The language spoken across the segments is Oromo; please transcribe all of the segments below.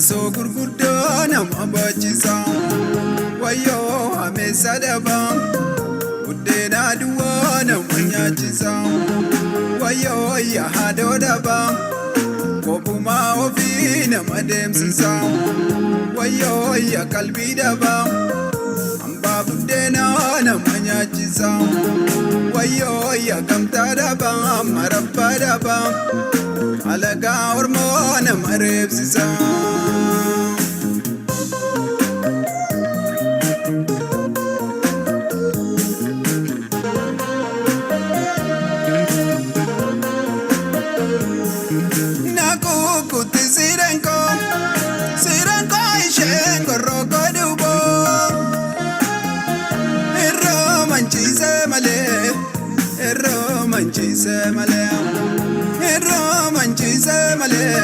Gasoo gurguddoo nama bochisa. Wayyoo hameessa daba, buddeena duwwaa nama nyaachisa. Wayyoo yaadoo daba, kophumaa ofii nama deemsisa. Wayyoo yaa qalbii daba, hambaa buddeena nama nyaachisa. Wayyoo yaa gamtaa daba, marabbaa daba, alagaa ormoo nama reebsisa. Nakukutti sirenko, sirenko isheen gorroko dubo. Irroo manchiise malee, irroo manchiise malee, irroo manchiise malee,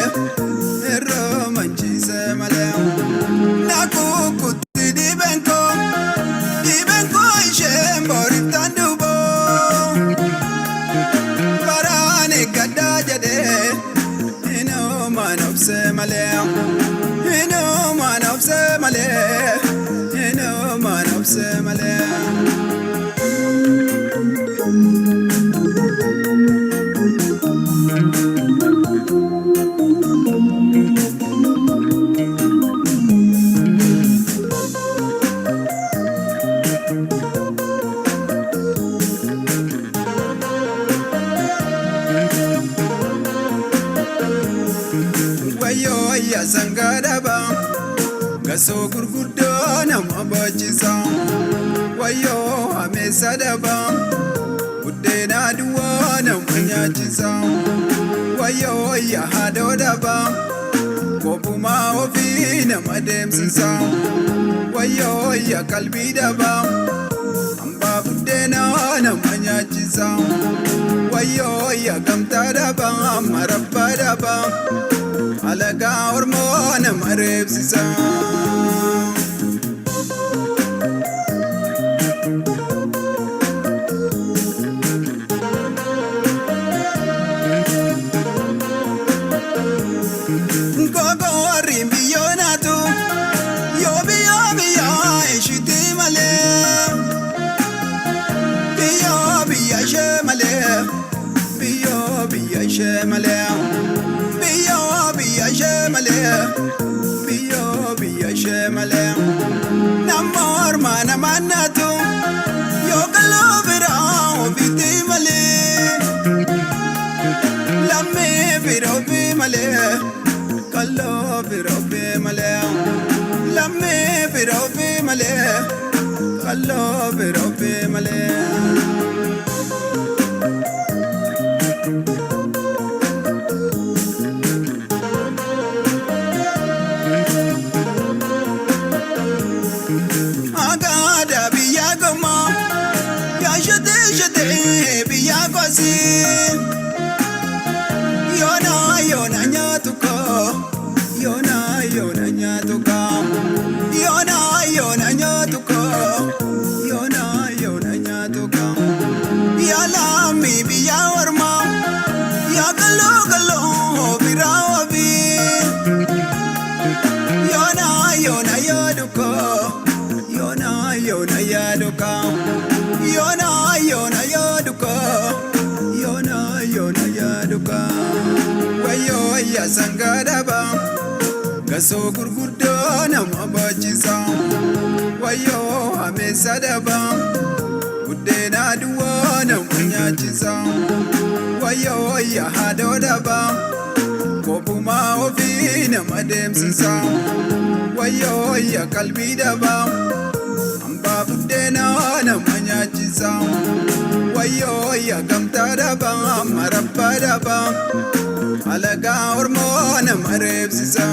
irroo manchiise malee. Nakukutti dibenko, dibenko isheen boriftaan dubo. Baraan eeggadhaa jedhee inumaan obsee malee, inumaan obsee malee, inumaan obsee malee. Wayyoo yaa sangaa daba, gasoo gurguddoo nama bochisa. Wayyoo hameessa daba, buddeena duwwaa nama nyaachisa. Wayyoo yaadoo daba, kophumaa ofii nama deemsisa. Wayyoo yaa qalbii daba, hambaa buddeena nama nyaachisa. Wayyoo yaa gamtaa daba, marabbaa daba, alagaa ormoo nama reebsisa. Gogoorriin biyyoo naatu, yoo biyyoo biyyaa ishiitti malee. Biyyoo biyya ishee malee, biyyoo biyya ishee malee, biyyoo biyya ishee malee, biyyoo biyya ishee malee. Nama ormaa nama naatu, yoo galoo biraa ofiitti malee. Lammii bira ofii malee, kalloo bira ofii malee. Lammii bira ofii malee, kalloo bira ofii malee. Agaada biyya gommaa, yaa shetee shetee biyya kosii. Yoona yoona nyaatu koo, yoona yoona nyaatu koo, yoona yoona nyaatu koo, yoona yoona nyaatu koo. Yaa lammii biyya ormaa, yaa galoo galoo biraa wabii. Yoona yoona yaadu koo, yoona yoona yaadu koo, yoona yoona yaadu koo, yoona yoona yaadu koo. Wayyoo yaa sangaa daba, gasoo gurguddoo nama bochisa. Wayyoo hameessa daba, buddeena duwwaa nama nyaachisa. Wayyoo yaadoo daba, kophumaa ofii nama deemsisa. Wayyoo yaa qalbii daba, hambaa buddeena nama nyaachisa. Wayyoo yaa gamtaa daba, marabbaa daba, alagaa ormoo nama reebsisa.